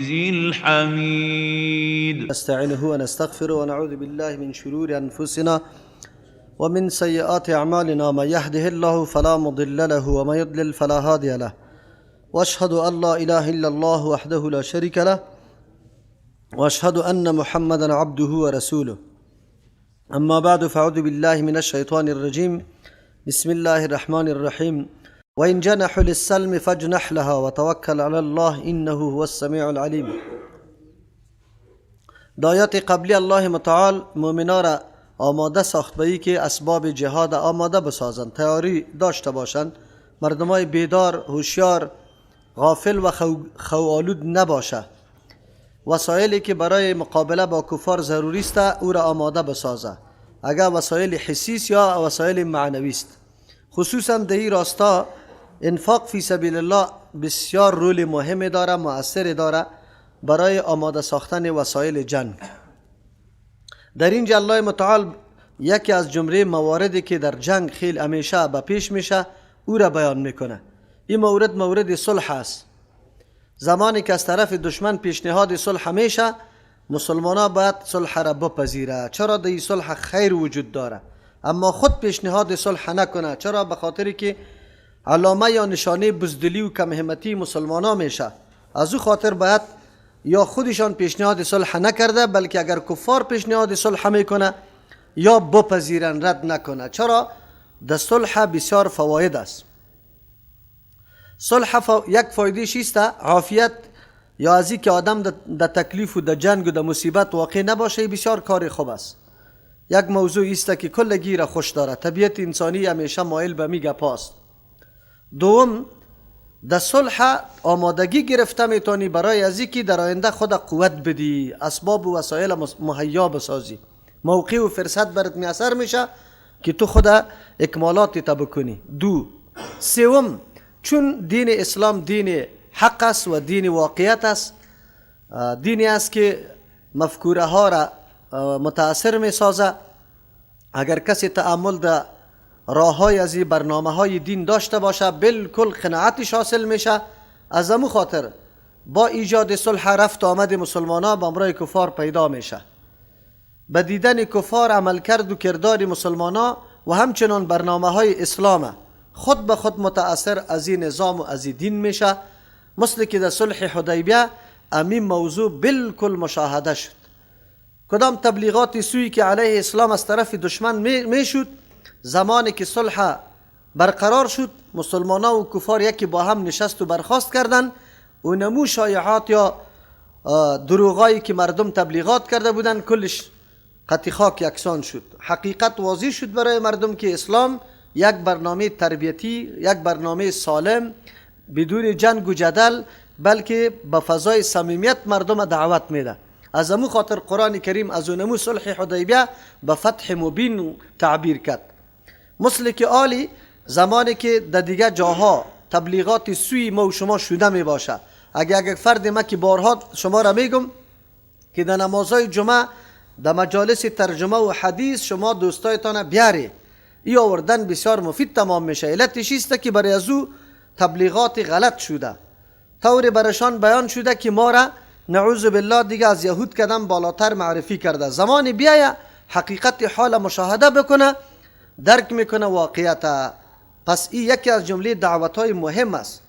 الحميد. نستعينه ونستغفره ونعوذ بالله من شرور أنفسنا ومن سيئات أعمالنا، من يهده الله فلا مضل له ومن يضلل فلا هادي له، وأشهد أن لا إله إلا الله وحده لا شريك له، وأشهد أن محمدا عبده ورسوله. أما بعد، فأعوذ بالله من الشيطان الرجيم. بسم الله الرحمن الرحيم. وإن جنحوا للسلم فاجنح لها وتوكل على الله إنه هو السميع العليم. در آیات قبلی الله متعال مؤمنا را آماده ساخت به که اسباب جهاد آماده بسازند، تیاری داشته باشند، مردمای بیدار، هوشیار، غافل و خوالود نباشه. وسایلی که برای مقابله با کفار ضروری است او را آماده بسازه، اگر وسایل حسی است یا وسایل معنوی است. خصوصا در این راستا انفاق فی سبیل الله بسیار رول مهم داره، مؤثر داره برای آماده ساختن وسایل جنگ. در اینجا الله متعال یکی از جمله مواردی که در جنگ خیلی همیشه به پیش میشه او را بیان میکنه. این مورد مورد صلح است. زمانی که از طرف دشمن پیشنهاد صلح میشه، مسلمان ها باید صلح را بپذیره. چرا؟ در این صلح خیر وجود داره. اما خود پیشنهاد صلح نکنه. چرا؟ به خاطر که علامه یا نشانه بزدلی و کمهمتی مسلمان ها میشه. از او خاطر باید یا خودشان پیشنهاد صلح نکرده، بلکه اگر کفار پیشنهاد صلح میکنه یا بپذیرن، رد نکنه. چرا؟ در صلح بسیار فواید است. صلح یک فایده است، عافیت، یا از که آدم در تکلیف و در جنگ و در مصیبت واقع نباشه، بسیار کار خوب است. یک موضوع است که کلگی را خوش داره، طبیعت انسانی همیشه مایل به می گپا است. دوم، در صلح آمادگی گرفته میتونی برای از که در آینده خود قوت بدی، اسباب و وسایل مهیا بسازی، موقع و فرصت برات میسر میشه که تو خود اکمالات تا بکنی. دو، سوم، چون دین اسلام دین حق است و دین واقعیت است، دینی است که مفکوره ها را متاثر می سازه. اگر کسی تأمل در راه های از این برنامه های دین داشته باشه، بالکل قناعتش حاصل میشه. از امو خاطر با ایجاد صلح رفت آمد مسلمان ها با امرای کفار پیدا میشه. به دیدن کفار عمل کرد و کردار مسلمان ها و همچنان برنامه های اسلام خود به خود متاثر از این نظام و از این دین میشه. مثل که در صلح حدیبیه امین موضوع بالکل مشاهده شد. کدام تبلیغات سوی که علیه اسلام از طرف دشمن میشد، زمانی که صلح برقرار شد، مسلمان ها و کفار یکی با هم نشست و برخاست کردند و نمو شایعات یا دروغایی که مردم تبلیغات کرده بودند کلش قطع خاک یکسان شد. حقیقت واضح شد برای مردم که اسلام یک برنامه تربیتی، یک برنامه سالم، بدون جنگ و جدل، بلکه به فضای صمیمیت مردم دعوت میده. از امو خاطر قرآن کریم از اونمو صلح حدیبیه به فتح مبین تعبیر کرد. مثل که آلی زمانی که در دیگه جاها تبلیغات سوی ما و شما شده می باشه، اگر فرد ما که بارها شما را میگم که در نمازهای جمعه، در مجالس ترجمه و حدیث شما دوستایتان بیاری، ای آوردن بسیار مفید تمام میشه. علتش است که برای از او تبلیغات غلط شده، طور برشان بیان شده که ما را نعوذ بالله دیگه از یهود کدم بالاتر معرفی کرده. زمان بیایه حقیقت حال مشاهده بکنه، درک میکنه واقعیت. پس این یکی از جمله دعوت های مهم است.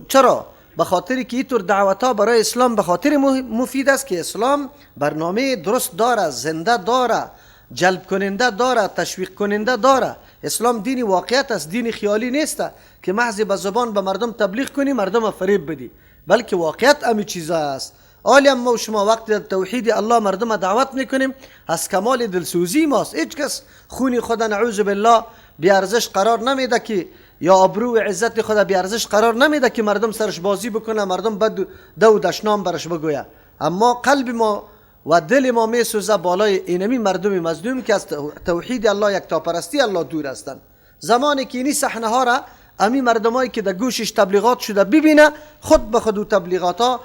چرا؟ به خاطر که اینطور دعوت ها برای اسلام به خاطر مفید است که اسلام برنامه درست داره، زنده داره، جلب کننده داره، تشویق کننده داره. اسلام دین واقعیت است، دین خیالی نیست که محض به زبان به مردم تبلیغ کنی مردم فریب بدی، بلکه واقعیت امی چیزا است. آلی ما و شما وقت توحید الله مردم دعوت میکنیم از کمال دلسوزی ماست. هیچ کس خونی خدا نعوذ بالله بی ارزش قرار نمیده که یا آبرو و عزت خدا بی ارزش قرار نمیده که مردم سرش بازی بکنه، مردم بد دو دشنام برش بگویه. اما قلب ما و دل ما میسوزه بالای اینمی مردم مظلوم که از توحید الله، یکتاپرستی الله دور هستند. زمانی که اینی صحنه ها را امی مردمایی که در گوشش تبلیغات شده ببینه، خود به خود تبلیغات ها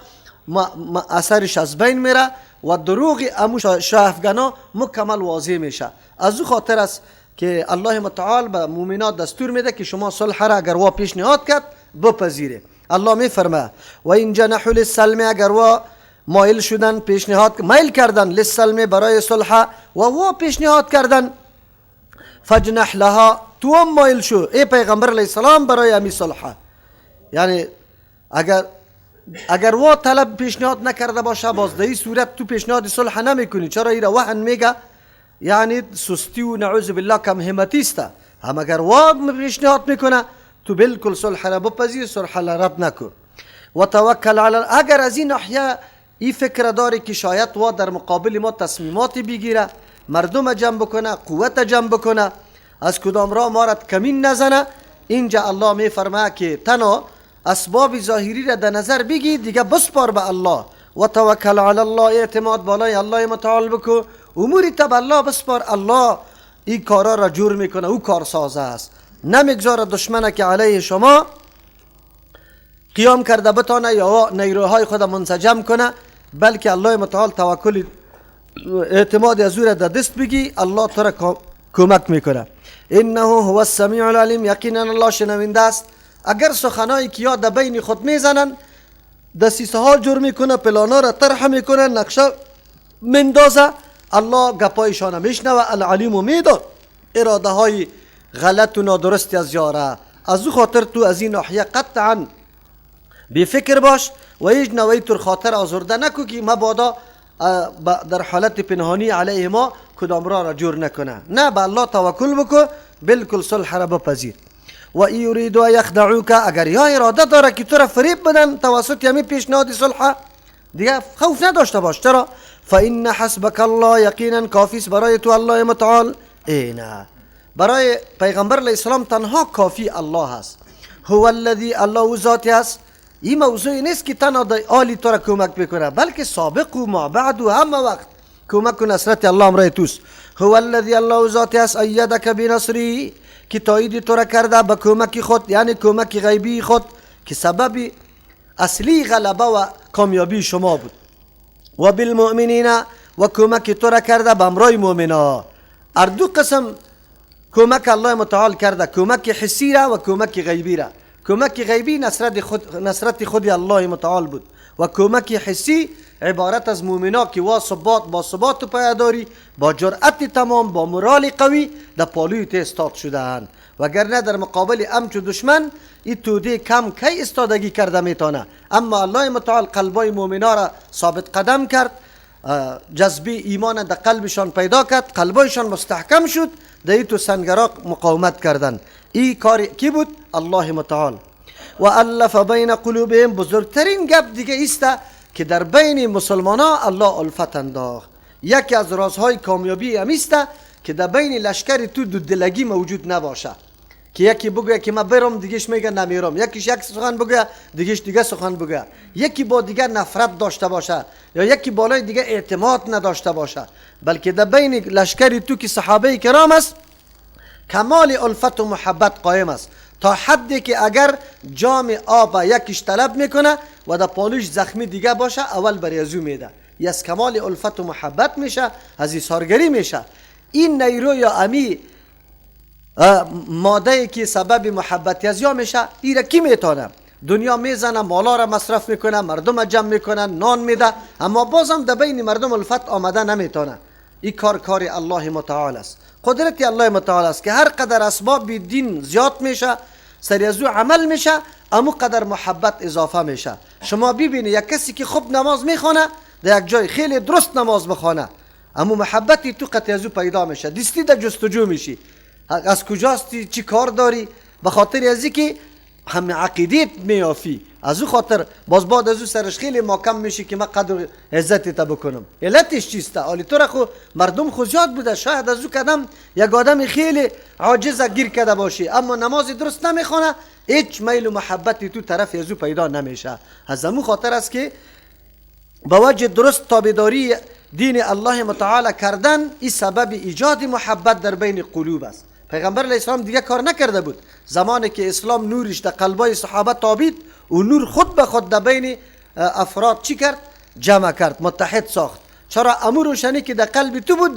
اثرش از بین میره و دروغ امو شاه افغانا مکمل واضح میشه. از او خاطر است که الله متعال به مؤمنات دستور میده که شما صلح را اگر وا پیشنهاد کرد بپذیره. الله میفرمه و این جنحوا للسلم، اگر وا مایل شدن، پیشنهاد مایل کردن، للسلم برای صلح و وا پیشنهاد کردن، فجنح لها، تو هم مایل شو ای پیغمبر علیه السلام برای امی صلح. یعنی اگر وا طلب پیشنهاد نکرده باشه، باز در این صورت تو پیشنهاد صلح نمیکنی. چرا ایره وهن میگه؟ یعنی سستی و نعوذ بالله کم همتی است. هم اگر وا پیشنهاد میکنه تو بالکل صلح را بپذیر، صلح را رد نکن. و توکل علی، اگر از این ناحیه این فکر داری که شاید وا در مقابل ما تصمیماتی بگیره، مردم جمع بکنه، قوت جمع بکنه، از کدام راه ما را کمین نزنه، اینجا الله میفرماید که تنها اسباب ظاهری را در نظر بگیر، دیگه بسپار به الله. و توکل علی الله، اعتماد بالای الله متعال بکو، اموری تا به الله بسپار، الله این کارا را جور میکنه، او کارساز است، نمیگذاره دشمنه که علیه شما قیام کرده بتانه یا نیروهای خود منسجم کنه، بلکه الله متعال توکل اعتماد از او را در دست بگی، الله تو را کمک میکنه. انه هو السمیع العلیم، یقینا الله شنونده است. اگر سخنایی که یا در بین خود میزنن، دسیسه ها جور میکنه، پلانا را طرح میکنه، نقشه مندازه، الله گپایشان میشنوه، العلیم و میداد اراده های غلط و نادرستی از یاره. از او خاطر تو از این ناحیه قطعا بی فکر باش و هیچ نوعی تر خاطر آزرده نکو که مبادا در حالت پنهانی علیه ما کدام را را جور نکنه. نه، به الله توکل بکو، بالکل صلح را بپذیر. و ای یریدوا یخدعوک، اگر یا اراده داره که تو را فریب بدن توسط یمی پیشنهاد صلح، دیگه خوف نداشته باش. چرا؟ فان حسبک الله، یقینا کافی است برای تو الله متعال. ای نه، برای پیغمبر علیه السلام تنها کافی الله هست. هو الذی، الله او ذاتی است. این موضوع نیست که تنها آلی تو را کمک بکنه، بلکه سابق و ما بعد و همه وقت کمک و نصرت الله امرای توست. هو الذی، الله او ذاتی است، ایدک بنصری، که تایید تو را کرده به کمک خود، یعنی کمک غیبی خود که سبب اصلی غلبه و کامیابی شما بود. و بالمؤمنین، و کمک تو را کرده به امرای مؤمنا. هر دو قسم کمک الله متعال کرده، کمک حسی را و کمک غیبی را. کمک غیبی نصرت خود الله متعال بود و کمک حسی عبارت از مؤمنا که وا ثبات، با ثبات و پایداری، با جرأت تمام، با مورال قوی در پالوی ته استاد شدهاند. وگرنه در مقابل امچ و دشمن این توده کم کی استادگی کرده میتونه. اما الله متعال قلبای مؤمنا را ثابت قدم کرد، جذبه ایمان در قلبشان پیدا کرد، قلبایشان مستحکم شد، در این تو سنگرا مقاومت کردن. این کار کی بود؟ الله متعال. و الف بین قلوبهم، بزرگترین گپ دیگه ایسته که در بین مسلمان ها الله الفت انداخت. یکی از رازهای کامیابی هم ایسته که در بین لشکر تو دودلگی موجود نباشه، که یکی بگویه که من برم، دیگهش میگه نمیرم، یکیش یک سخن بگویه، دیگهش دیگه سخن بگویه، یکی با دیگه نفرت داشته باشه یا یکی بالای دیگه اعتماد نداشته باشه، بلکه در بین لشکر تو که صحابه کرام است کمال الفت و محبت قایم است، تا حدی که اگر جام آب یکیش طلب میکنه و در پالوش زخمی دیگه باشه، اول برای ازو میده. از کمال الفت و محبت میشه، از ایثارگری میشه. این نیرو یا امی ماده که سبب محبت از یا میشه، این را کی میتونه؟ دنیا میزنه، مالا را مصرف میکنه، مردم جمع میکنه، نان میده، اما بازم در بین مردم الفت آمده نمیتونه. این کار کار الله متعال است، قدرت الله متعال است که هر قدر اسباب دین زیاد میشه، سری از او عمل میشه، امو قدر محبت اضافه میشه. شما ببینید یک کسی که خوب نماز میخوانه، در یک جای خیلی درست نماز بخوانه، امو محبتی تو قطع از او پیدا میشه، دستی در جستجو میشی، از کجاستی، چی کار داری، به خاطر از که هم عقیدیت میافی. از او خاطر باز بعد از او سرش خیلی ماکم میشی که من قدر عزت تا بکنم. علتش چیسته؟ آلی تو را خو مردم خو زیاد بوده، شاید از او کدم یک آدم خیلی عاجز گیر کرده باشی، اما نماز درست نمیخوانه، هیچ میل و محبتی تو طرف از او پیدا نمیشه. از امو خاطر است که با وجه درست تابعداری دین الله متعال کردن، این سبب ایجاد محبت در بین قلوب است. پیغمبر علیه السلام دیگه کار نکرده بود. زمانی که اسلام نورش در قلبای صحابه تابید و نور خود به خود در بین افراد چی کرد؟ جمع کرد، متحد ساخت. چرا؟ امو روشنی که در قلب تو بود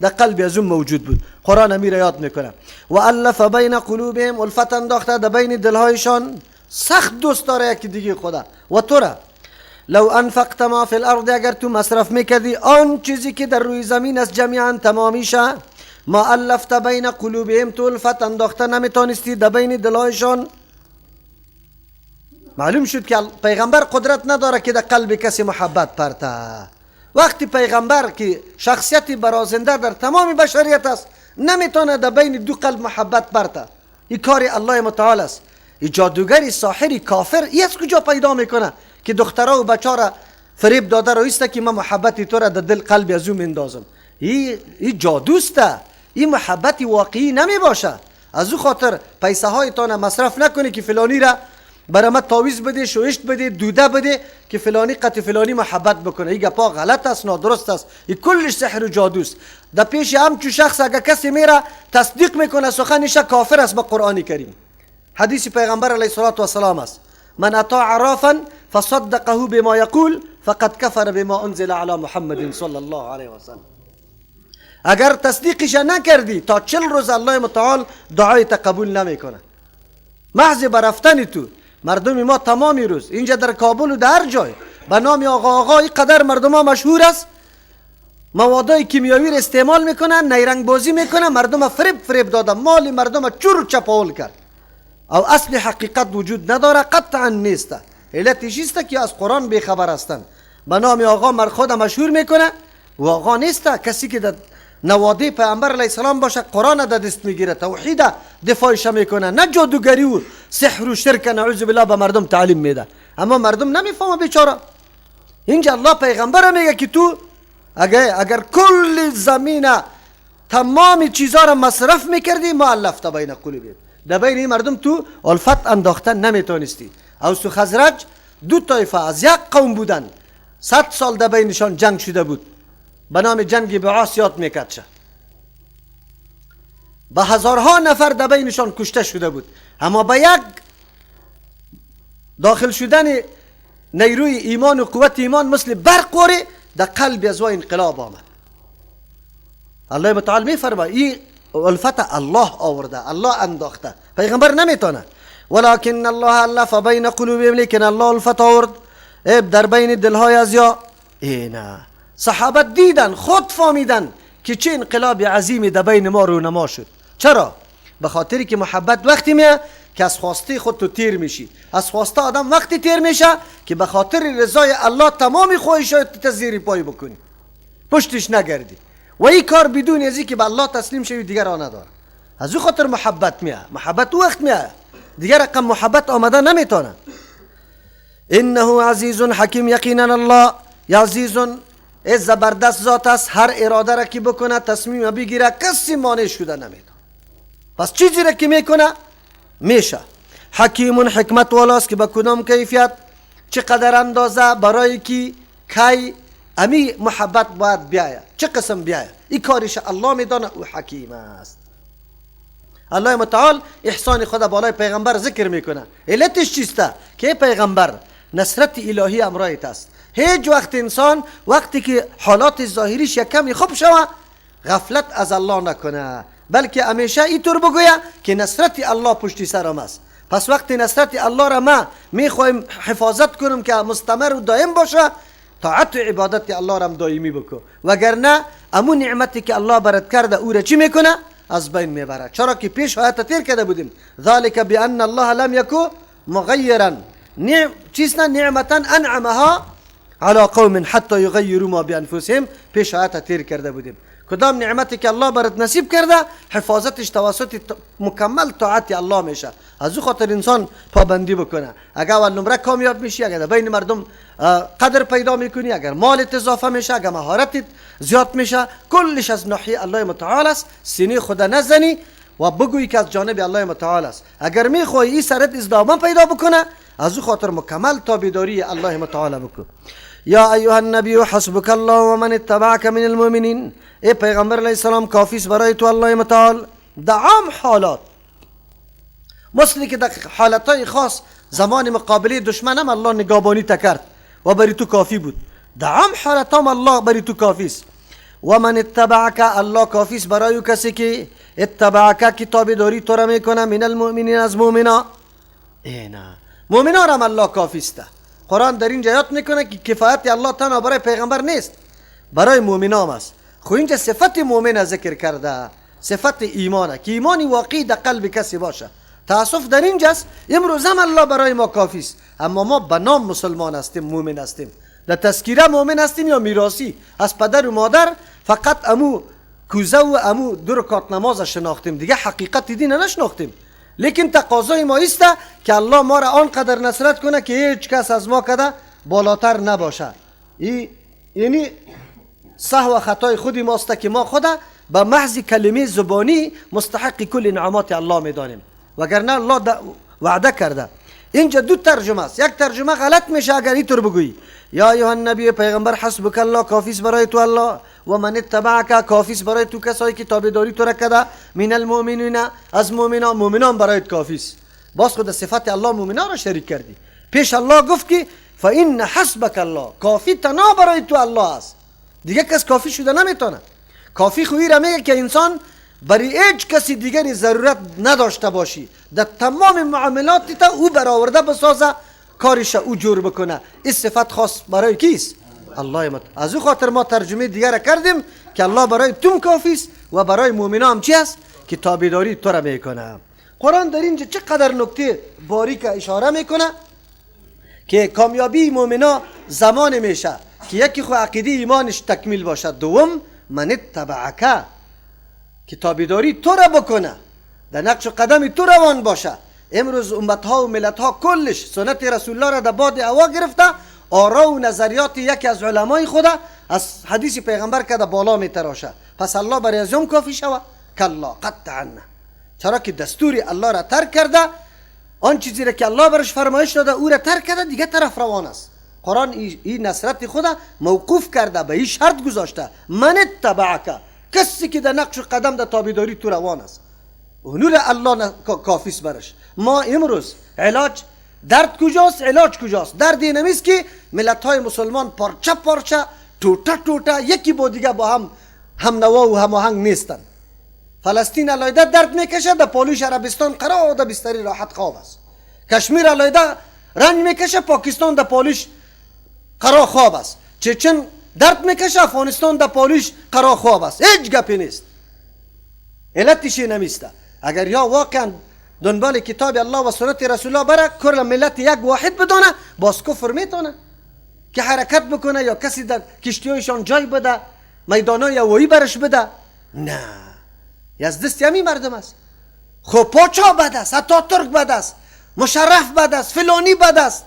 در قلب از اون موجود بود. قرآن امیر یاد میکنه و الف بین قلوبهم، الفت انداخته در بین دلهایشان. سخت دوست داره یکی دیگه خدا و تو را. لو انفقت ما فی الارض، اگر تو مصرف میکردی آن چیزی که در روی زمین است جمیعا تمامیشه، ما الفت بین قلوبهم، تو الفت انداخته نمیتونستی در بین دلایشان. معلوم شد که پیغمبر قدرت نداره که در قلب کسی محبت پرته. وقتی پیغمبر که شخصیت برازنده در تمام بشریت است نمیتونه در بین دو قلب محبت پرته. این کار الله متعال است. این جادوگری ساحری کافر ای از کجا پیدا میکنه که دخترها و بچه را فریب داده رویسته که من محبت تو را در دل قلب از او مندازم. این جادوسته، این محبت واقعی نمی باشه. از او خاطر پیسه هایتان مصرف نکنی که فلانی را برای ما تعویذ بده، شوشت بده، دوده بده که فلانی قطع فلانی محبت بکنه. این گپا غلط است، نادرست است، این کلش سحر و جادوست. در پیش همچو شخص اگر کسی میره تصدیق میکنه سخنش کافر است به قرآن کریم. حدیث پیغمبر علیه الصلاة والسلام است: من اطاع عرافا فصدقه بما یقول فقد کفر بما انزل علی محمد صلی الله علیه وسلم. اگر تصدیقش نکردی تا 40 روز الله متعال دعای قبول نمیکنه. محض برفتن تو مردم ما تمامی روز اینجا در کابل و در هر جای به نام آقا آقا اینقدر مردم ها مشهور است، موادای کیمیاوی را استعمال میکنن، نیرنگ بازی میکنن، مردم فریب داده، مال مردم چور و چپاول کرد. او اصل حقیقت وجود نداره، قطعا نیست. علتش است که از قرآن بیخبر هستند. به نام آقا مر خود مشهور میکنه و آقا نیست. کسی که در نواده پیامبر علیه السلام باشه قرآن در دست میگیره، توحید دفاعش میکنه، نه جادوگری و سحر و شرک نعوذ بالله به مردم تعلیم میده. اما مردم نمیفهمه بیچاره. اینجا الله پیغمبر میگه که تو اگر کل زمین تمام چیزا را مصرف میکردی ما الفت بین قلوبهم، در بین این مردم تو الفت انداختن نمیتونستی. اوس و خزرج دو طایفه از یک قوم بودن، 100 سال در بینشان جنگ شده بود، به نام جنگ بعاث یاد میکرد شه. به هزارها نفر در بینشان کشته شده بود، اما به یک داخل شدن نیروی ایمان و قوت ایمان مثل برق واری در قلب از انقلاب آمد. الله متعال میفرماید این الفت الله آورده، الله انداخته، پیغمبر نمیتونه. ولكن الله الف بین قلوبهم، لیکن الله الفت آورد در بین دلهای از یا. اینا صحابه دیدن، خود فهمیدن که چه انقلاب عظیمی در بین ما رونما شد. چرا؟ به خاطری که محبت وقتی میه که از خواسته خود تو تیر میشی. از خواسته آدم وقتی تیر میشه که به خاطر رضای الله تمام خواهشات تو زیر پای بکنی، پشتش نگردی، و این کار بدون از اینکه به الله تسلیم شوی دیگر آن نداره. از او خاطر محبت میه، محبت وقت میه، دیگر رقم محبت آمده نمیتونه. انه عزیز حکیم، یقینا الله عزیز از زبردست ذات است، هر اراده را که بکنه تصمیم بگیره کسی مانع شده نمیتونه. پس چیزی را که میکنه میشه. حکیم حکمت والاست که به کدام کیفیت چقدر اندازه برای کی کی امی محبت باید بیاید، چه قسم بیاید، این کارش الله میدانه، او حکیم است. الله متعال احسان خدا بالای پیغمبر ذکر میکنه. علتش چیسته؟ که پیغمبر نصرت الهی امرایت است. هیچ وقت انسان وقتی که حالات ظاهریش یک کمی خوب شوه غفلت از الله نکنه، بلکه همیشه اینطور بگویه که نصرت الله پشتی سرم است. پس وقتی نصرت الله را ما میخوایم حفاظت کنم که مستمر و دائم باشه، طاعت و عبادت الله را هم دائمی بکن، وگرنه امون نعمتی که الله برات کرده او را چی میکنه؟ از بین میبره. چرا که پیش آیت تیر کرده بودیم، ذلك بان الله لم یکو مغیرا چیزنا نعمتا انعمها على قوم حتى یغیروا ما بانفسهم. پیش آیت تیر کرده بودیم کدام نعمتی که الله برات نصیب کرده حفاظتش توسط مکمل طاعت الله میشه. از او خاطر انسان پابندی بکنه. اگر اول نمره کامیاب میشی، اگر بین مردم قدر پیدا میکنی، اگر مالت اضافه میشه، اگر مهارتت زیاد میشه، کلش از ناحیه الله متعال است. سینه خود نزنی و بگویی که از جانب الله متعال است. اگر میخوای این سرت ازدامه پیدا بکنه، از او خاطر مکمل تابعداری الله متعال بکن. یا ایها النبی حسبک الله و من اتبعک من المؤمنین. ای پیغمبر علیه السلام کافی است برای تو الله متعال در عام حالات، مثل که در حالتهای خاص زمان مقابله دشمن هم الله نگابانی تکرد و برای تو کافی بود، در عام حالت هم الله برای تو کافی است. و من اتبعک، الله کافی است برای کسی که اتبعک که تابعداری تو را میکنه، من المؤمنین از مؤمنا. اینا مؤمنان هم الله کافی است. قرآن در اینجا یاد میکنه که کفایت الله تنها برای پیغمبر نیست، برای مؤمنان است. خو اینجا صفت مؤمن ذکر کرده، صفت ایمانه که ایمانی واقعی در قلب کسی باشه. تاسف در اینجاست امروز هم الله برای ما کافی است، اما ما به نام مسلمان هستیم، مؤمن هستیم، در تذکیره مؤمن هستیم یا میراثی از پدر و مادر، فقط امو کوزه و امو دو رکعت نماز شناختیم، دیگه حقیقت دین نشناختیم. لیکن تقاضای ما است که الله ما را آنقدر نصرت کنه که هیچ کس از ما کده بالاتر نباشه. یعنی سهو و خطای خودی ماست که ما خود به محض کلمه زبانی مستحق کل نعمات الله میدانیم، وگرنه الله وعده کرده. اینجا دو ترجمه است، یک ترجمه غلط میشه اگر اینطور بگویی یا ایها النبی پیغمبر حسبک الله کافیس برای تو الله، و من اتبعک کافیس برای تو کسایی که تابعداری تو را کرده، من المؤمنین از مؤمنان، مؤمنان برایت کافیس. باز خود صفت الله مؤمنان را شریک کردی. پیش الله گفت که فإن حسبک الله، کافی تنها برای تو الله است، دیگه کس کافی شده نمیتونه. کافی خویی را میگه که انسان برای هیچ کسی دیگری ضرورت نداشته باشی، در تمام معاملات تا او برآورده بسازه، کارش او جور بکنه. این صفت خاص برای کیست؟ الله مت. از او خاطر ما ترجمه دیگر کردیم که الله برای توم کافی است و برای مؤمنان هم چی است؟ که تابعداری تو را میکنه. قرآن در اینجا چقدر نکته باریک اشاره میکنه که کامیابی مؤمنا زمان میشه که یکی خو عقیده ایمانش تکمیل باشد، دوم من اتبعک که تابعداری تو را بکنه، در نقش قدم تو روان باشه. امروز امت ها و ملت ها کلش سنت رسول الله را در باد هوا گرفته، آرا و نظریات یکی از علمای خدا از حدیث پیغمبر که در بالا میتراشه. پس الله برای ازم کافی شوه؟ کلا قطعا. چرا که دستور الله را ترک کرده، آن چیزی را که الله برش فرمایش داده او را ترک کرده، دیگه طرف روان است. قرآن این نصرت خدا موقوف کرده، به این شرط گذاشته من اتبعک، کسی که در نقش قدم در تابعداری تو روان است، نور الله کافیست برش. ما امروز علاج درد کجاست؟ علاج کجاست؟ درد این نیست که ملت های مسلمان پارچه پارچه، توته توته، یکی با دیگه با هم همنوا و هماهنگ نیستن. فلسطین علیحده درد میکشه، در پالوش عربستان قرار در بستری راحت خواب است. کشمیر علیحده رنج میکشه، پاکستان در پالوش قرار خواب است. چچن درد میکشه، افغانستان در پالوش قرار خواب است. هیچ گپی نیست. علتش نمیسته. اگر یا واقعا دنبال کتاب الله و سنت رسول الله بره، کل ملت یک واحد بدانه، باز کفر میتونه که حرکت بکنه یا کسی در کشتیهایشان جای بده، میدانای هوایی برش بده. نه، از دست همی مردم است. خب پاچا بد است، اتاترک بد است، مشرف بد است، فلانی بد است.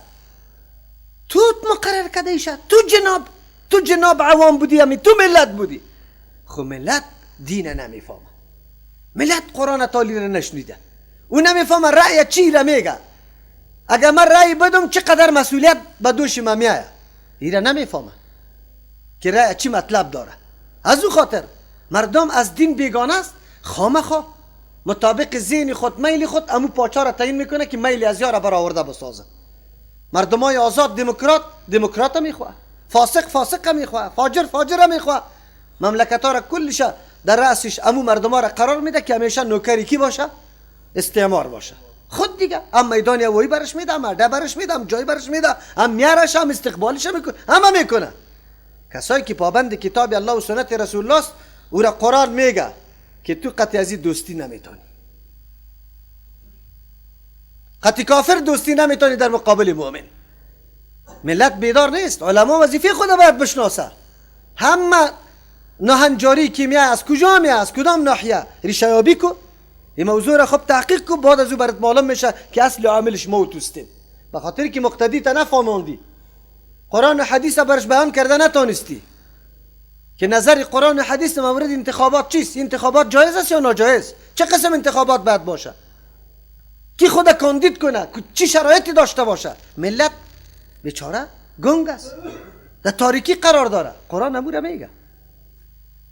تو مقرر کرده ایشه، تو جناب، تو جناب عوام بودی، همی تو ملت بودی. خب ملت دین نمیفهمه، ملت قرآن تعالی را نشنیده، او نمیفهمه رأی چی را میگه. اگر من رأی بدم چقدر مسئولیت به دوش من میآید، این را نمیفهمه که رأی چی مطلب داره. از او خاطر مردم از دین بیگانه است، خامخا مطابق ذهن خود، میل خود، امو پاچا را تعیین میکنه که میل از یارا برآورده بسازه. مردمای آزاد دموکرات دموکرات میخواه، فاسق فاسق میخواه، فاجر فاجر میخواه. مملکت ها را کلش در رأسش امو مردم ها را قرار میده که همیشه نوکری کی باشه؟ استعمار باشه. خود دیگه هم میدان هوایی برش میده، هم اده برش میده، هم جای برش میده، هم میارش، هم استقبالش میکنه، همه میکنه. کسایی که پابند کتاب الله و سنت رسول الله است، او را قرآن میگه که تو قطعی از دوستی نمیتونی، قطعی کافر دوستی نمیتونی در مقابل مؤمن. ملت بیدار نیست. علما وظیفه خود باید بشناسه. همه ناهنجاری کیمیا از کجا میاد، از کدام ناحیه ریشه یابی کو، این موضوع را خب تحقیق کو، بعد از او برات معلوم میشه که اصل عاملش موت استیم. به خاطر که مقتدی تا نفهماندی، قرآن و حدیث برش بیان کرده نتانستی که نظر قرآن و حدیث مورد انتخابات چیست، انتخابات جایز است یا ناجایز، چه قسم انتخابات باید باشه، کی خود کاندید کنه، چی شرایطی داشته باشه. ملت بیچاره گنگ است، در تاریکی قرار داره. قرآن امور میگه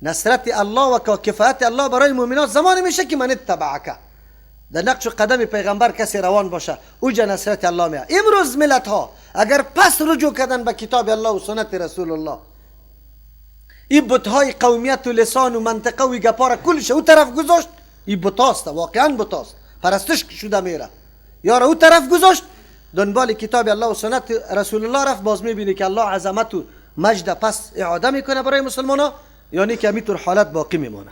نصرت الله و کفایت الله برای مؤمنان زمانی میشه که من اتبعک، در نقش قدم پیغمبر کسی روان باشه، اوجا نصرت الله میاد. امروز ملت ها اگر پس رجوع کردن به کتاب الله و سنت رسول الله، این بت های قومیت و لسان و منطقه و گپا را کلش او طرف گذاشت، این بتاست، واقعا بتاست، پرستش شده میره، یا را او طرف گذاشت، دنبال کتاب الله و سنت رسول الله رفت، باز میبینی که الله عظمت و مجد پس اعاده میکنه برای مسلمان ها، یعنی که همینطور حالت باقی میمانه.